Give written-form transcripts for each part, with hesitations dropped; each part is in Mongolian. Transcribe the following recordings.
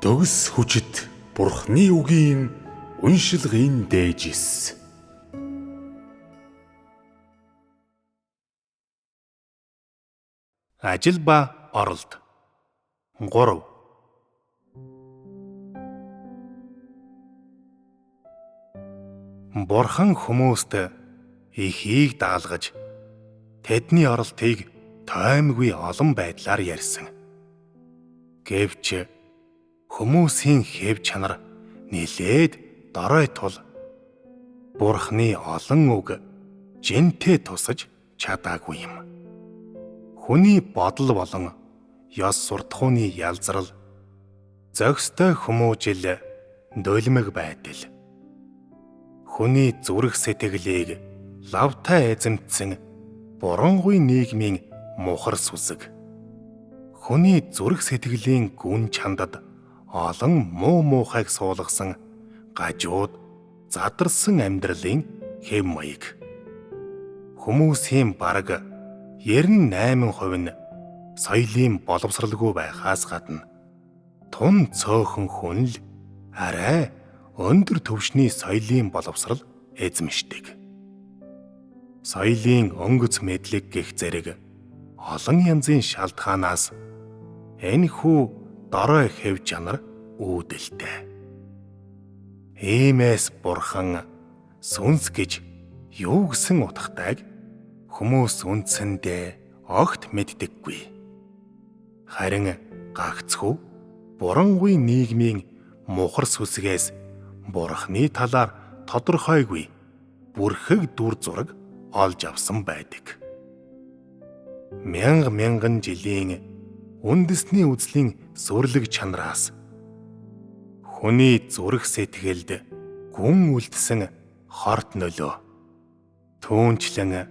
Төгс хүчит Бурхны үгийн уншилгын дээжис. Ажил ба оролт. 3. Бурхан хүмүүст ихийг даалгаж тэдний оролтыг тоймгүй олон байдлаар ярьсан. Гэвч хүмүүсийн хэв чанар нилээд дорой тул Бурхны олон үг жинтэй тусаж чадаагүй юм. Хүний бодол болон ёс суртахууны ялзрал, зохистой хүмүүжил, долимог байдал, хүний зүрх сэтгэлийг лавтай эзэмтсэн бурангүй нийгмийн мухар сүсэг, хүний зүрх сэтгэлийн гүн чандад олон муу муухайг суулгасан гажууд задарсан амьдралын хэв маяг. Хүмүүсийн бараг 98% нь соёлын боловсралгүй байхаас гадна тун цөөхөн хүн л арай өндөр түвшний соёлын боловсрал эзэмшдэг. Соёлын өнгөц мэдлэг гэх зэрэг олон янзын шалтгаанаас энэхүү дорой хэв чанар үүдэлтэй. Иймээс Бурхан сүнс гэж юу гэсэн утгатайг хүмүүс үндсэндээ огт мэддэггүй. Харин гагцхүү бурангүй нийгмийн мухар сүсгээс Бурханы талаар тодорхойгүй бүрхэг дүр зураг олж авсан байдаг. Мянга мянган жилийн үндэсний үзлийн сүрлэг чанараас хүний зүрх сэтгэлд гүн үлдсэн хорт нөлөө, түүнчлэн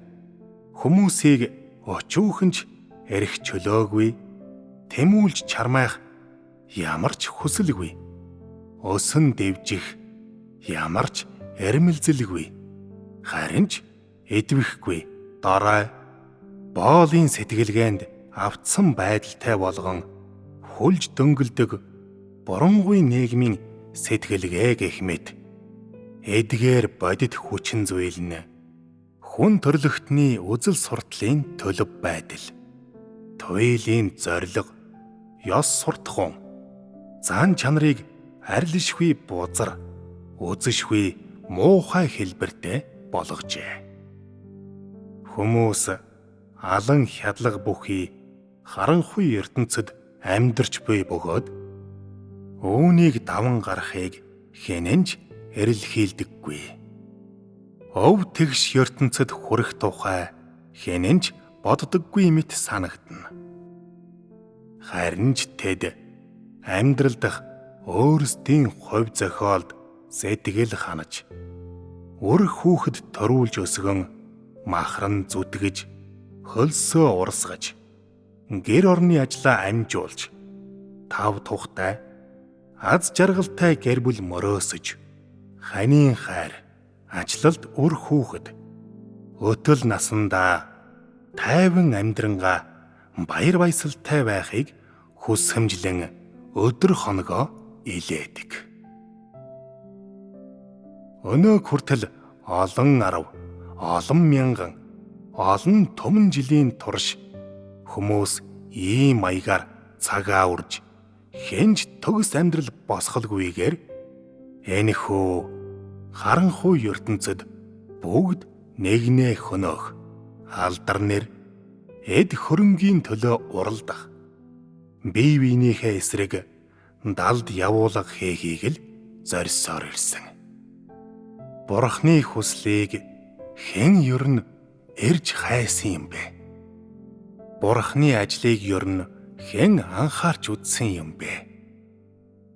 хүмүүсийг очиухынч эрх чөлөөгүй, тэмүүлж чармайх ямар ч хүсэлгүй, өсөн дэвжих ямар ч эрмэлзэлгүй, харин ч эдвэхгүй дорой боолын сэтгэлгээнд автсан байдалтай болгон хүлж дөнгөлдөг бурангүй нийгмийн сэтгэлгээ гэх мэт эдгээр бодит хүчин зүйл нь хүн төрлөختний үзэл суртлын төлөв байдал, туйлын зорилго, ёс суртахуун, зан чанарыг арилшгүй бузар, үзэшгүй муухай хэлбэртэй болгожээ. Хүмүүс алан хядлага бүхий харанхуй ертөнцид амьдарч буй бөгөөд үүнийг даван гарахыг хэнэн ч эрэлхийлдэггүй. Өв тэгш ертөнцид хүрэх тухай хэнэн ч боддоггүй мэт санагдана. Харин ч тэд амьдрал дах өөрсдийн хувь зохиолд сэтгэл ханаж, үр хүүхэд төрүүлж өсгөн махран зүтгэж, хөлсөө урсгаж, гэр орны ажлаа амжуулж, тав тухтай аз жаргалтай гэр бүл мөрөөсөж, ханийн хайр, ачлалд үр хүүхэд, өтөл насандаа тайван амьдрангаа баяр баясгалтай байхыг хүсэмжлэн өдөр хоногоо илээдэг. Өнөөг хүртэл олон арав, олон мянган, олон түмэн жилийн турш хүмүүс ийм маягаар цагаа үрж, хэн ч төгс амьдрал босголгүйгээр энэхүү харанхуй ертөнцид бүгд нэгнээ хөнөөх, алдар нэр, эд хөрөнгийн төлөө уралдах, бие биенийхээ эсрэг далд явуулга хийхийг л зорьсоор ирсэн. Бурхны хүслийг хэн ер нь эрж хайсан юм бэ? Бурхны ажлыг ер нь хэн анхаарч үзсэн юм бэ?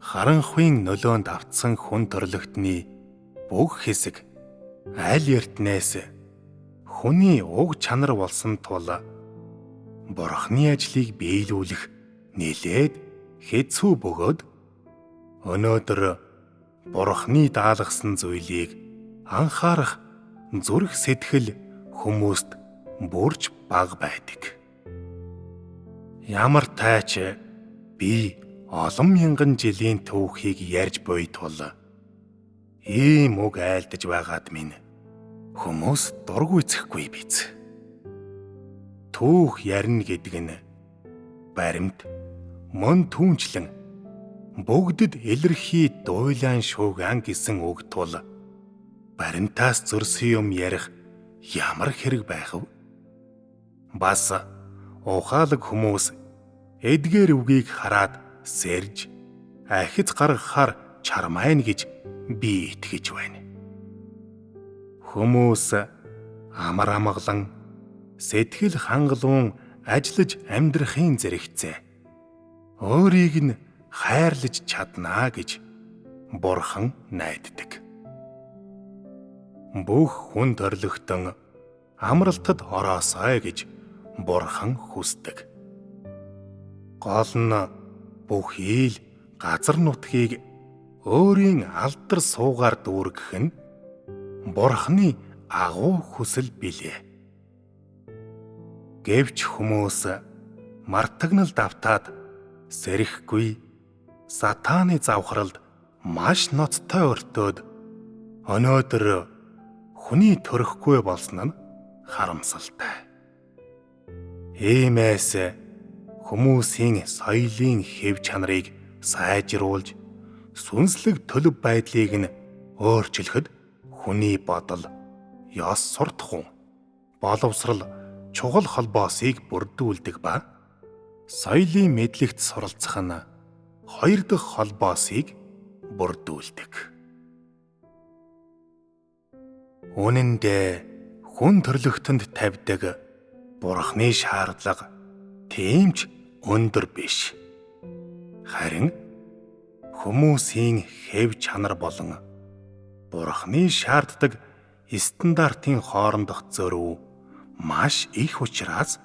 Харанхуйн нөлөөнд автсан хүн төрлөختний бүх хэсэг аль эртнээс хүний уг чанар болсон тул Бурхны ажлыг биелүүлэх нилээд хэцүү бөгөөд өнөөдөр Бурхны даалгасан зүйлийг анхаарах зүрх сэтгэл хүмүүст бүрч бага байдаг. Ямар тайч би олон мянган жилийн түүхийг ярьж буй тул ийм үг айлдаж байгаад минь хүмүүс дургүйцэхгүй биз. Түүх ярина гэдэг нь баримт, мөн түүнчлэн бүгдэд илэрхий дуйлаан шууган гэсэн үг тул баримтаас зөрсөн юм ярих ямар хэрэг байх вэ? Бас ухаалаг хүмүүс эдгээр үгийг хараад сэрж ахиц гаргахаар чармайна гэж би итгэж байна. Хүмүүс амар амгалан сэтгэл хангалуун ажиллаж амьдрахын зэрэгцээ өөрийг нь хайрлаж чаднаа гэж Бурхан найддаг. Бүх хүн төрлөختөн амралтад ороосой гэж Бурхан хүсдэг. Гол нь бүх ил газар нутгийг өөрийн алдар суугаар дүүргэх нь Бурханы агуу хүсэл билээ. Гэвч хүмүүс мартагнал давтаад сэрэхгүй сатааны завхралд маш ноцтой өртөөд өнөөдөр хүний төрөхгүй болсон нь харамсалтай. Иймээс хүмүүсийн соёлын хэв чанарыг сайжруулж сүнслэг төлөв байдлыг нь өөрчлөхөд хүний бодол, ёс суртахуун, боловсрол чухал холбоосыг бүрдүүлдэг ба соёлын мэдлэгт суралцах нь хоёр дахь холбоосыг бүрдүүлдэг. Үнэн дээр хүн төрлөختөнд тавьдаг Бурхны шаардлага тийм ч өндөр биш. Харин хүмүүсийн хэв чанар болон Бурхны шаарддаг стандартын хоорондох зөрүү маш их учраас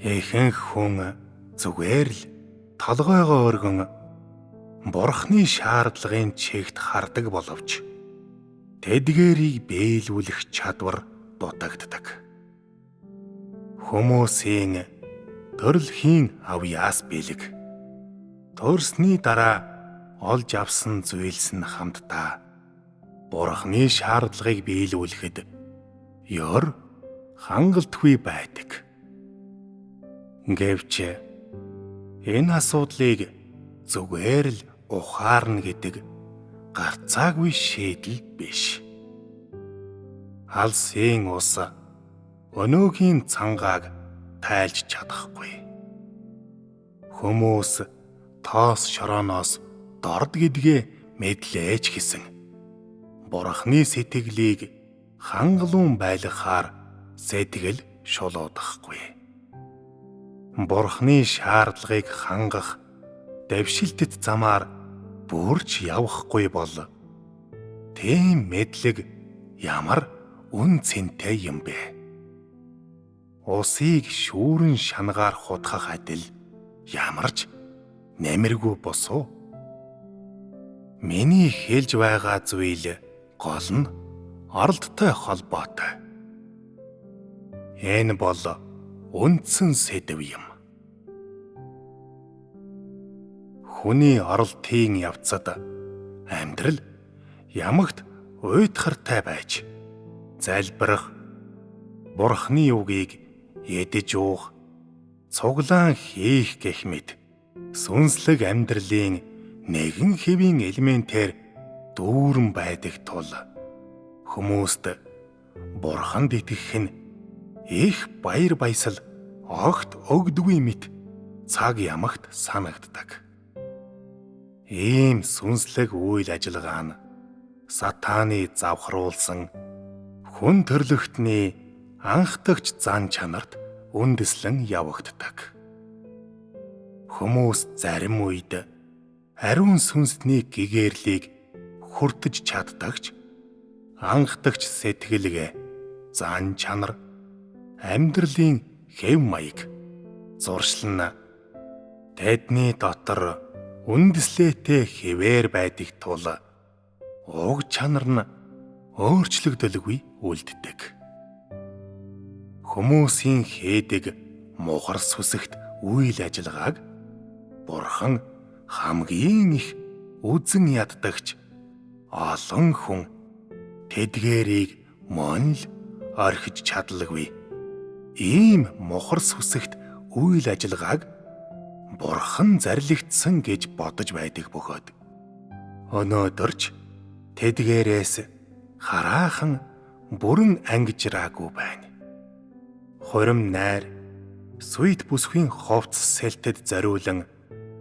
ихэнх хүн зүгээр л толгойгоо өргөн Бурхны шаардлагын чигт хардаг боловч тэдгээрийг биелүүлэх чадвар дутагддаг. Хүмүүсийн төрөлхийн авьяас бэлэг төрсний дараа олж авсан зүйлс нь хамтдаа Бурхны шаардлагыг биелүүлэхэд ёр хангалтгүй байдаг. Гэвч энэ асуудлыг зүгээр л ухаарна гэдэг гарцаагүй шийдэл биш. Алсын ус өнөөгийн цангааг тайлж чадахгүй. Хүмүүс тоос шорооноос дорд гэдгээ мэдлээч гэсэн. Бурхны сэтгэлийг хангалуун байлгахаар сэтгэл шулуудахгүй. Бурхны шаардлагыг хангах дэвшилтэт замаар бүрч явахгүй бол тийм мэдлэг ямар үн цэнтэй юм бэ? Усыг шүүрэн шангаар хутгах адил ямар ч нэмэргүй босуу. Миний хэлж байгаа зүйл гол нь оролттой холбоотой. Энэ бол үндсэн сэдэв юм. Хүний оролтын явцад амьдрал ямагт уйтгартай байж залбирах, Бурхны үгийг эдэж уух, цуглаан хийх гэх мэт сүнслэг амьдралын нэгэн хэвийн элементээр дүүрэн байдаг тул хүмүүст Бурханд итгэх нь их баяр баясал огт өгдөггүй мэт цаг ямагт санагддаг. Ийм сүнслэг үйл ажиллагаа нь сатааны завхруулсан хүн төрлөختний анхдагч зан чанарт үндэслэн явагддаг. Хүмүүс зарим үед ариун сүнсний гэгээрлийг хүртэж чаддагч анхдагч сэтгэлгээ, зан чанар, амьдралын хэв маяг, зуршил нь тэдний дотор үндэслээтэй хэвээр байдаг тул уг чанар нь өөрчлөгдөлгүй үлддэг. Хүмүүсийн хийдэг мухар сүсэгт үйл ажиллагааг Бурхан хамгийн их үзэн яддагч олон хүн тэдгээрийг мөн л орхиж чадалгүй. Ийм мухар сүсэгт үйл ажиллагааг Бурхан зарлигдсан гэж бодож байдаг бөгөөд өнөөдөр ч тэдгээрээс хараахан бүрэн ангижраагүй байна. Хурим найр, суйт бүсгүй хувцас сэлтэд зориулан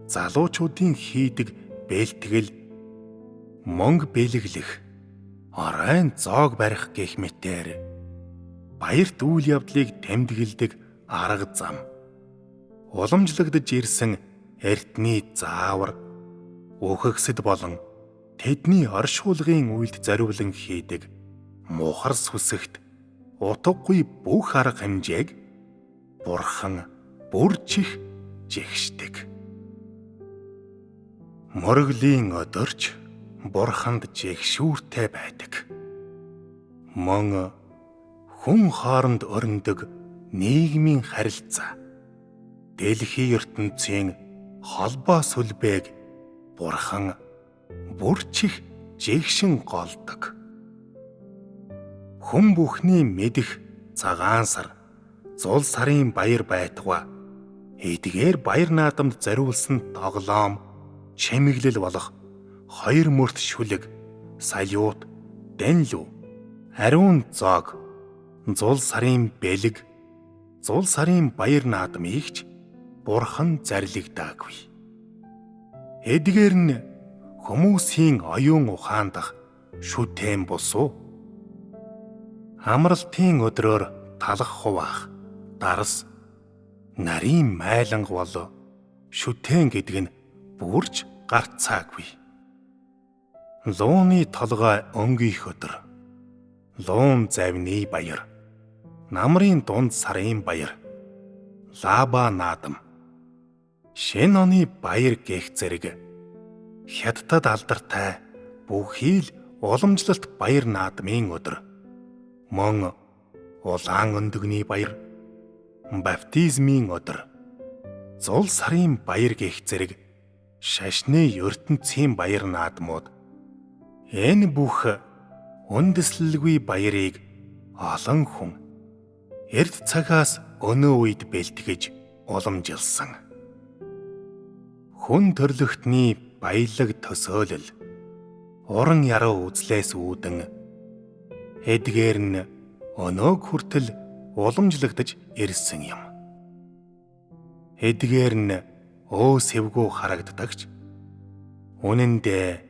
залуучуудын хийдэг бэлтгэл, мөнгө бэлэглэх, оройн зоог барих гэх мэтээр баярт үйл явдлыг тэмдэглэдэг арга зам, уламжлагдаж ирсэн эртний заавар, үхэгсэд болон тэдний оршуулгын үйлд зориулан хийдэг мухар сүсэгт утгагүй бүх арга хэмжээг Бурхан бүрчих жигшдэг. Мөргөлийн өдөрч Бурханд жигшүүртэй байдаг. Мөн хүн хооронд өрнөдөг нийгмийн харилцаа, дэлхийн ертөнцийн холбоо сүлбээг Бурхан бүрчих жигшин голдог. Хүн бүхний мэдэх цагаан сар, зул сарын баяр байтугай эдгээр баяр наадамд зориулсан тоглоом, чимэглэл болох хоёр мөрт шүлэг, салют, данлуу, ариун зоог, зул сарын бэлэг, зул сарын баяр наадмыг ч Бурхан зарлигдаагүй. Эдгээр нь хүмүүсийн оюун ухаан дах шүтээн бус уу? Амралтын өдрөөр талах хуваах, дарс, нарийн майланг бол шүтээн гэдэг нь бүрч гарцаагүй. Лууны толгой өнгийх өдөр, луун завны баяр, намрын дунд сарын баяр, лаба наадам, шинэ оны баяр гэх зэрэг Хятадд алдартай бүхий л уламжлалт баяр наадмын өдөр, мөн улаан өндөгний баяр, баптизмын өдөр, зул сарын баяр гэх зэрэг шашны ертөнцийн баяр наадмууд энэ бүх үндэслэлгүй баярыг олон хүн эрт цагаас өнөө үед бэлтгэж уламжилсан. Хүн төрлөختний баялаг төсөөлөл, уран яруу үзлээс үүдэн эдгээр нь өнөөг хүртэл уламжлагдаж ирсэн юм. Эдгээр нь өө сэвгүү харагддагч үнэн дээр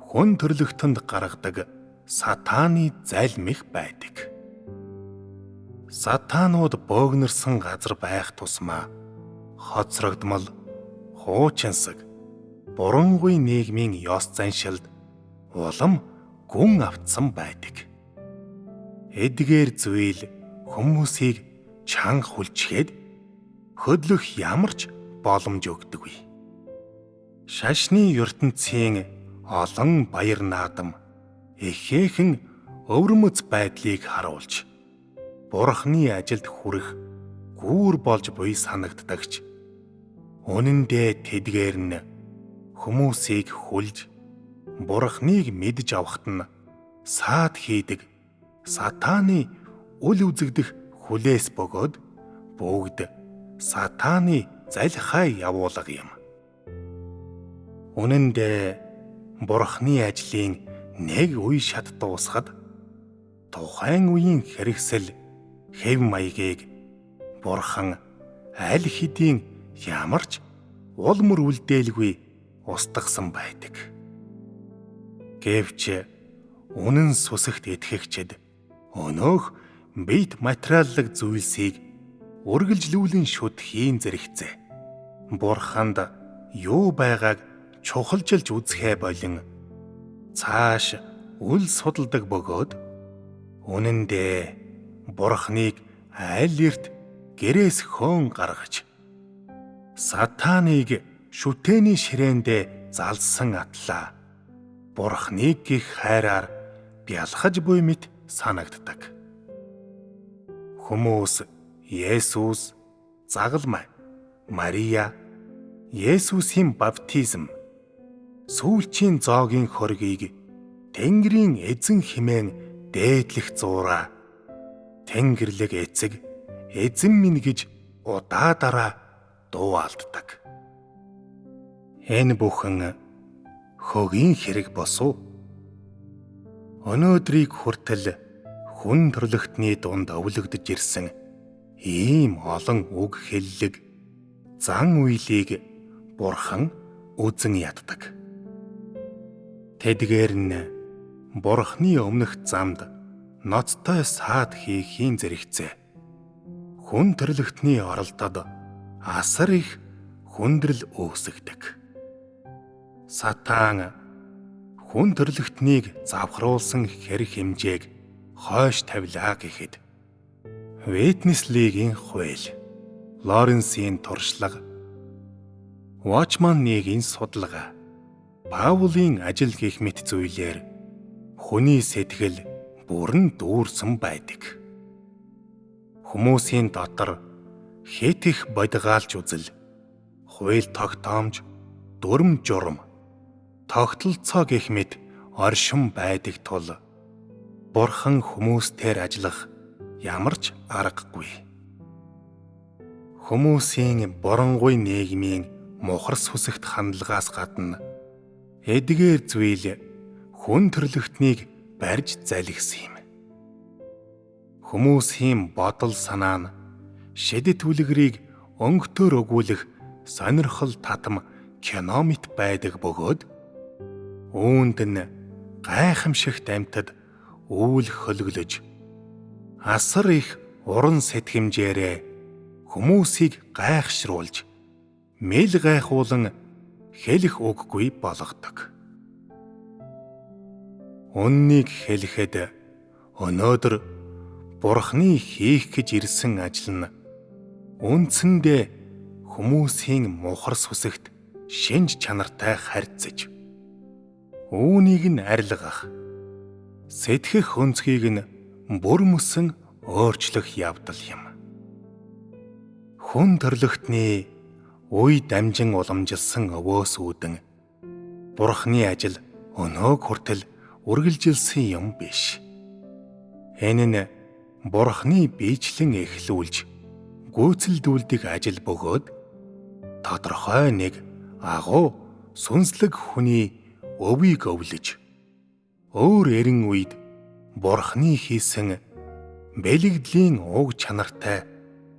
хүн төрлөختөнд гаргадаг сатааны залмих байдаг. Сатанууд бөөгнөрсөн газар байх тусмаа хоцрогдмол, хуучинсаг, бурангүй нийгмийн ёс заншилд улам гүн автсан байдаг. Эдгээр зүйл хүмүүсийг чанга хүлчгээд хөдлөх ямар ч боломж өгдөггүй. Шашны ертөнцийн олон баяр наадам ихээхэн өвөрмөц байдлыг харуулж Бурхны ажилд хүрэх гүүр болж буй санагддагч үнэн дээр тэдгээр нь хүмүүсийг хүлж Бурхныг мэдж авахт нь саад хийдэг сатааны үл үзэгдэх хүлээс бөгөөд бүгд сатааны залхай явуулга юм. Үнэн дээр Бурхны ажлын нэг үе шат дуусахад тухайн үеийн хэрэгсэл хэв маягийг Бурхан аль хэдийн ямар ч уул мөр үлдээлгүй устгасан байдаг. Гэвч үнэн сүсэгт итгэгчид өнөөх биет материаллык зүйлсийг үргэлжлүүлэн шүтхийн зэрэгцээ. Бурханд юу байгааг чухалчилж үзэхээ болон цааш үл судалдаг бөгөөд үнэн дээр Бурханыг аль эрт гэрээс хөөн гаргаж сатаныг шүтээний ширээндээ залсан атлаа Бурханыг гих хайраар бялхаж буй мэт санагддаг. Хүмүүс Есүс, загалмай, Мария, Есүсийн баптизм, сүүлчийн зоогийн хоргийг Тэнгэрийн эзэн хэмээн дээдлэх зуураа Тэнгэрлэг эцэг эзэн минь гэж удаа дараа дуу алддаг. Энэ бүхэн хөгийн хэрэг босуу? Өнөөдрийг хүртэл хүн төрлөختний дунд өвлөгдөж ирсэн ийм олон үг хэллэг зан үйлийг Бурхан үзэн яддаг. Тэдгээр нь Бурханы өмнөх замд ноцтой саад хийхийн зэрэгцээ хүн төрлөختний оролдоод асар их хүндрэл үүсгдэг. Сатан хүн төрлөختнийг завхруулсан хэрэг хэмжээг хойш тавилаа гэхэд Витнес Лигийн хууль, Лоренсийн туршлага, Watchman нийгийн судалгаа, Паулийн ажил гэх мэт зүйлээр хүний сэтгэл бүрэн дүүрсэн байдаг. Хүмүүсийн дотор хэт их бодгаалж үзэл, хууль тогтоомж, дүрм журам, тогтолцоо гэх мэт оршин байдаг тул Бурхан хүмүүсээр ажиллах ямар ч аргагүй. Хүмүүсийн боронгүй нийгмийн мухар сүсэгт хандлагаас гадна эдгээр зүйл хүн төрлөختнийг барьж залгисан юм. Хүмүүсийн бодол санаа нь шидэт үлгэрийг өнгөтөр өгүүлэх сонирхол татам кино мэт байдаг бөгөөд үүнд нь гайхамшигт амьтад үйл хөлөглөж асар их уран сэтгэмжээрээ хүмүүсийг гайхшруулж мэл гайхуулан хэлэх үггүй болгодог. Үннийг хэлэхэд өнөөдөр Бурхны хийх гэж ирсэн ажил нь үндсэндээ хүмүүсийн мухар сүсэгт шинж чанартай харьцаж үүнийг нь арилгах, сэтгэх өнцгийг нь бүр мөсөн өөрчлөх явдал юм. Хүн төрлөختний үе дамжин уламжилсан өвөөс үүдэн Бурхны ажил өнөөг хүртэл үргэлжилсэн юм биш. Энэ нь Бурхны биечлэн эхлүүлж гүйцэлдүүлдэг ажил бөгөөд тодорхой нэг агуу сүнслэг хүний өвийг өвлөж өөр эрен үед Бурхны хийсэн бэлэгдлийн уг чанартай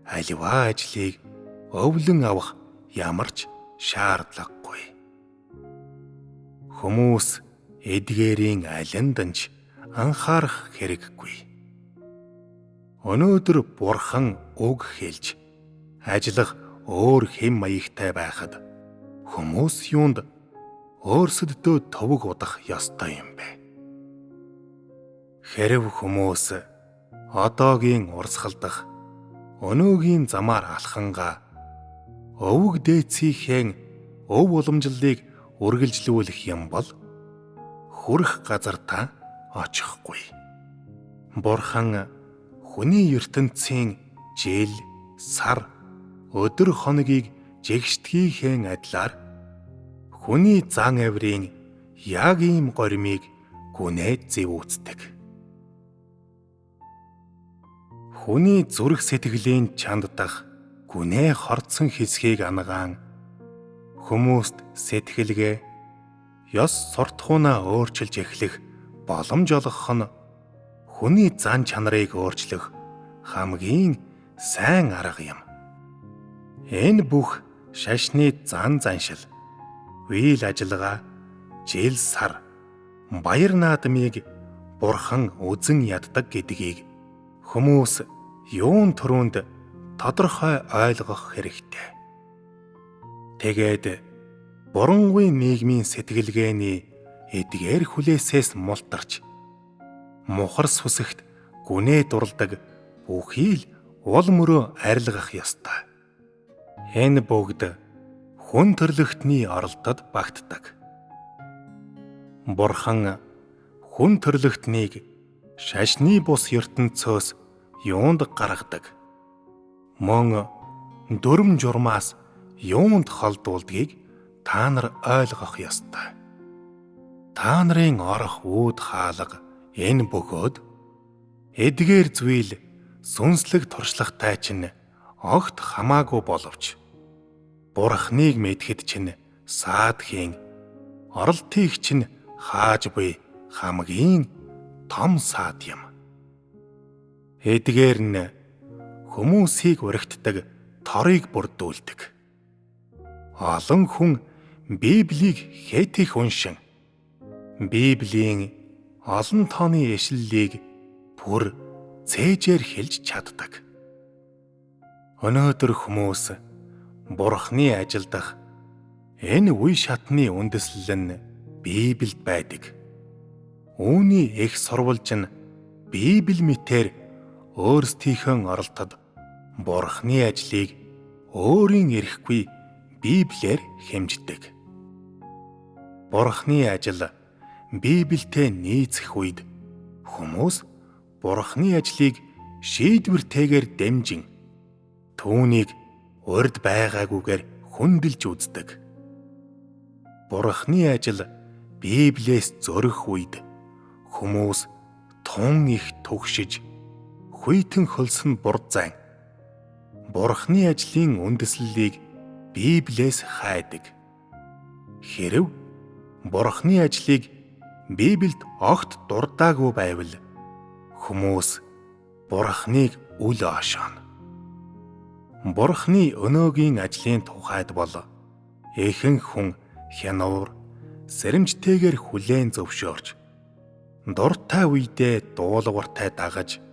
аливаа ажлыг өвлөн авах ямар ч шаардлагагүй. Хүмүүс эдгээрийн алинд нь ч анхаарах хэрэггүй. Өнөөдөр Бурхан үг хэлж ажиллах өөр хэм маягтай байхад хүмүүс юунд өөрсөддөө товг удах ёстой юм бэ? Хэрв хүмүүс одоогийн урсгалдах өнөөгийн замаар алхангаа өвөг дээдсийнхээ өв уламжлалыг үргэлжлүүлэх юм бол хүрэх газартаа очихгүй. Бурхан хүний ертөнцийн жил, сар, өдөр хоногийг жигшдгийнхээ адилаар хүний зан авирын яг ийм горимыг гүнээ зэвүүцдэг. Хүний зүрх сэтгэлийн чанддах гүнээ хорцсон хэсгийг анагаан хүмүүст сэтгэлгээ, ёс суртахуунаа өөрчилж эхлэх боломж олгох нь хүний зан чанарыг өөрчлөх хамгийн сайн арга юм. Энэ бүх шашны зан заншил, үйл ажиллагаа, жил сар, баяр наадмыг Бурхан үзэн яддаг гэдгийг хүмүүс юун түрүүнд тодорхой ойлгох хэрэгтэй. Тэгээд бурангүй нийгмийн сэтгэлгээний эдгээр хүлээсээс мултарч мухар сүсэгт гүнээ дурладаг бүхий л уул мөрөө арилгах ёстой. Энэ бүгд хүн төрлөختний оролдод багтдаг. Бурхан хүн төрлөختнийг шашны бус ертөнцөөс юунд гаргадаг, мөн дүрм журмаас юунд холдуулдгийг та нар ойлгох ёстой. Та нарын орох үүд хаалга энэ бөгөөд эдгээр зүйл сүнслэг туршлагатай чинь огт хамаагүй боловч Бурхныг мэдэхэд чинь саадхийн оролтыг чинь хааж буй хамгийн том саад юм. Эдгээр нь хүмүүсийг урагтдаг торыг бүрдүүлдэг. Олон хүн Библийг хэт их уншин Библийн олон тооны ишлэлийг бүр цээжээр хэлж чаддаг. Өнөөдөр хүмүүс Бурхны ажилдах энэ үе шатны үндэслэл нь Библиэд байдаг. Үүний их сурвалж нь Библи мэтээр өөрсдийнхөө оролтод Бурхны ажлыг өөрийн эрхгүй Библиэр хэмждэг. Бурхны ажил Библиэтэй нийцэх үед хүмүүс Бурхны ажлыг шийдвэртэйгээр дэмжин түүнийг урд байгаагүйгээр хүндэлж үздэг. Бурхны ажил Библиэс зөрөх үед хүмүүс тун их түгшиж хүйтэн хөлсөн бурзайн Бурхны ажлын үндэслэлийг Библиэс хайдаг. Хэрв Бурхны ажлыг Библиэд огт дурдаагүй байвал хүмүүс Бурхныг үл ойшооно. Бурхны өнөөгийн ажлын тухайд бол ихэнх хүн хянуур сэрэмжтэйгээр хүлээн зөвшөөрч дуртай үедээ дуулууртай дагаж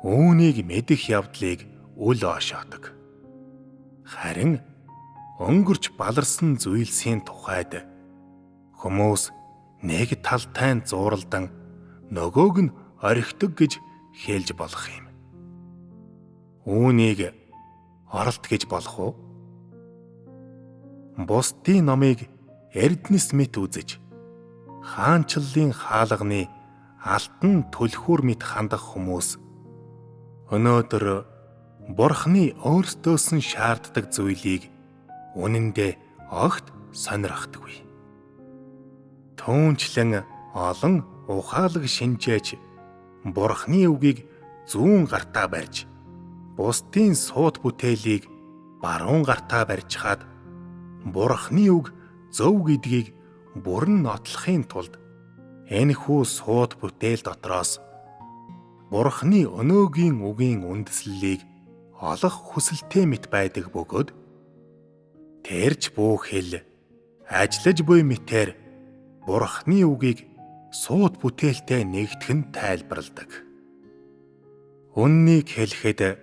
үүнийг мэдэх явдлыг үл ойшоодог. Харин өнгөрч баларсан зүйлсийн тухайд хүмүүс нэг талтай нь зууралдан нөгөөг нь орхидог гэж хэлж болох юм. Үүнийг оролт гэж болох уу? Бусдын номыг Эрдэнэс мэт үзэж хаанчлалын хаалганы алтан түлхүүр мэт хандах хүмүүс өнөөдөр Бурхны өөрсдөөс нь шаарддаг зүйлийг үнэндээ огт сонирхдаггүй. Түүнчлэн олон ухаалаг шинжээч Бурхны үгийг зүүн гартаа барьж бусдын сууд бүтээлийг баруун гартаа барьж хаад Бурхны үг зөв гэдгийг бүрэн нотлохын тулд энэхүү сууд бүтээл дотроос Бурхны өнөөгийн үгийн үндэслэлийг олох хүсэлтэй мэт байдаг бөгөөд тэрч бүхэл ажиллаж буй мэтээр Бурхны үгийг сууд бүтээлтэй нэгтгэх нь тайлбарладаг. Үннийг хэлэхэд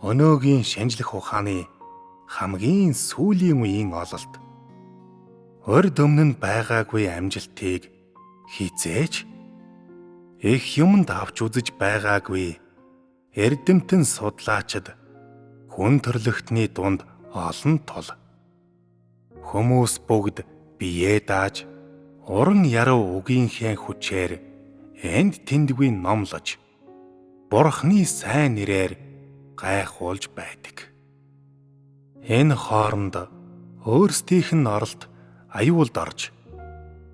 өнөөгийн шинжлэх ухааны хамгийн сүүлийн үеийн ололт урд өмнө нь байгаагүй амжилтыг хизээж их юмд авч үзэж байгаагүй эрдэмтэн судлаачид хүн төрлөختний дунд олон тул хүмүүс бүгд биеэ дааж уран яруу үгийнхээ хүчээр энд тэндгүй номлож Бурхны сайн нэрээр гайхуулж байдаг. Энэ хооронд өөрсдийнх нь оролт аюулд орж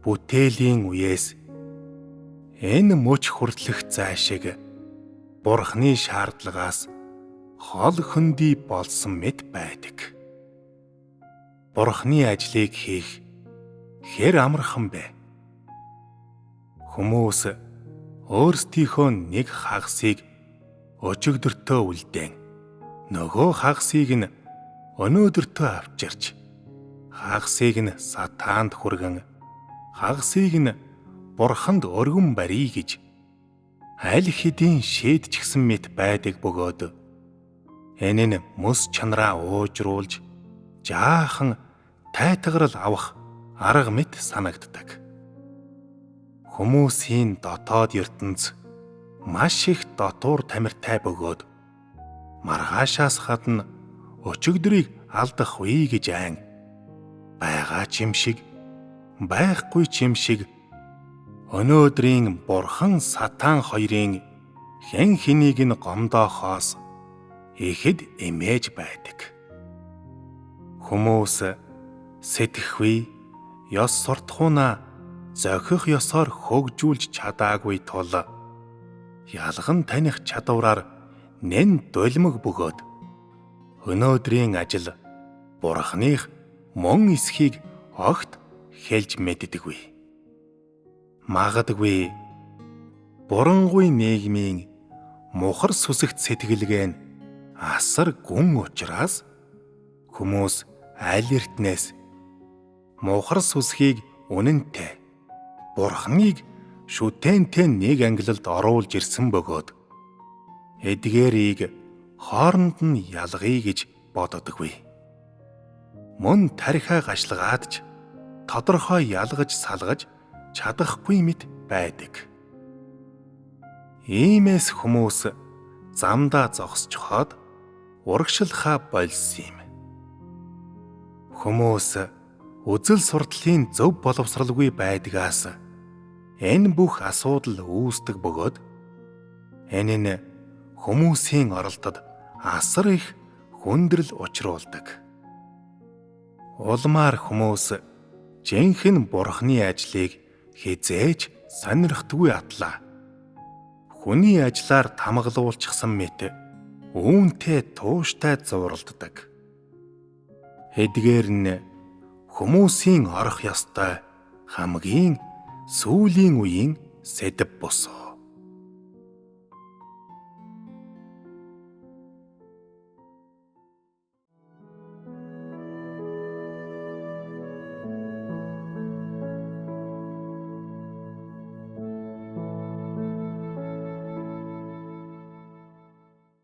бүтээлийн үеэс энэ мөч хүртлэх зай шиг Бурхны шаардлагаас хол хөндөй болсон мэт байдаг. Бурхны ажлыг хийх хэр амархан бэ? Хүмүүс өөрсдийнхөө нэг хагасыг өчигдөртөө үлдээн нөгөө хагасыг нь өнөөдөртөө авчирч хагасыг нь сатаанд хүргэн хагасыг нь бурханд өргөн барья гэж аль хэдийн шийдчихсэн мэт байдаг бөгөөд энэ нь мэс чанараа уужруулж жаахан тайтгарал авах арга мэт санагддаг. Хүмүүсийн дотоод ертөнц маш их дотуур тамиртай бөгөөд маргаашаас гадна өчигдрийг алдах үе гэж айн байгаа ч юм шиг байхгүй ч юм шиг өнөөдрийн бурхан сатан хоёрын хэн хэнийг нь гомдоохоос ихэд эмээж байдаг. Хүмүүс сэтгэхгүй ёс суртахуунаа зохих ёсоор хөгжүүлж чадаагүй тул ялган таних чадвараар нэн дулимаг бөгөөд өнөөдрийн ажил Бурханых мөн эсхийг огт хэлж мэддэггүй. Магадгүй бурангуй нийгмийн мухар сүсэгт сэтгэлгээ нь асар гүн учраас хүмүүс аль эртнээс мухар сүсгийг үнэнтэй, Бурханыг шүтээнтэй нэг ангилалд оруулж ирсэн бөгөөд эдгээрийг хооронд нь ялгая гэж боддоггүй. Мөн тархиа гашлагаад ч тодорхой ялгаж салгаж чадахгүй мэт байдаг. Иймээс хүмүүс замдаа зогсчихоод урагшлахаа болсон юм. Хүмүүс үзэл сурдлын зөв боловсралгүй байдгаас энэ бүх асуудал үүсдэг бөгөөд энэ нь хүмүүсийн оролтод асар их хүндрэл учруулдаг. Улмаар хүмүүс жинхэнэ Бурхны ажлыг хизээж сонирхдаггүй атлаа. Хүний ажлаар тамгалуулчихсан мэт үүнтэй тууштай зуралддаг. Эдгээр нь хүмүүсийн орох ёстой хамгийн сүүлийн үеийн сэдэв босоо.